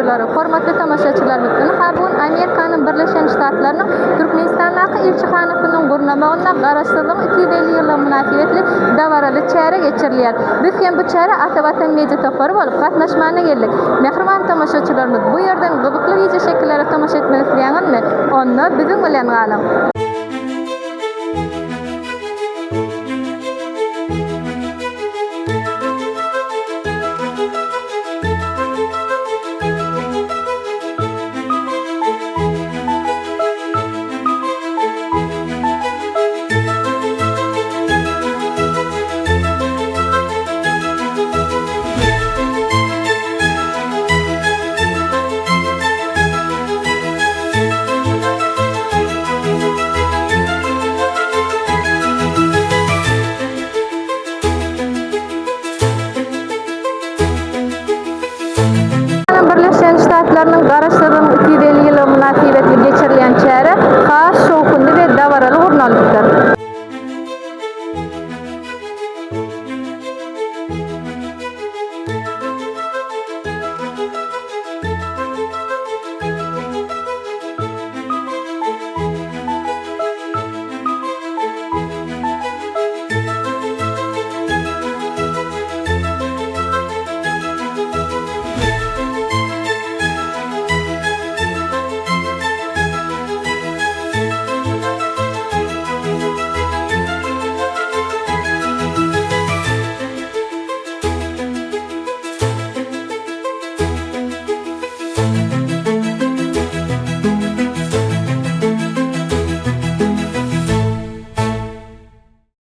okyjylary, hormatly tomaşaçylarymyz, ynha bu gün Amerikanyň Birleşen Ştatlarynyň Türkmenistandaky ilçihanasynyň gurnamagynda Garaşsyzlygyň 250 ýyllygy mynasybetli dabaraly çäre geçirilýär. Biz hem bu çärä Ata Watan Media topary bolup gatnaşmana geldik. Mähriban tomaşaçylarymyz, bu ýerden gyzykly wideoşekillere tomaşa etmek isleýäňizmi? Onda biziň bilen galyň!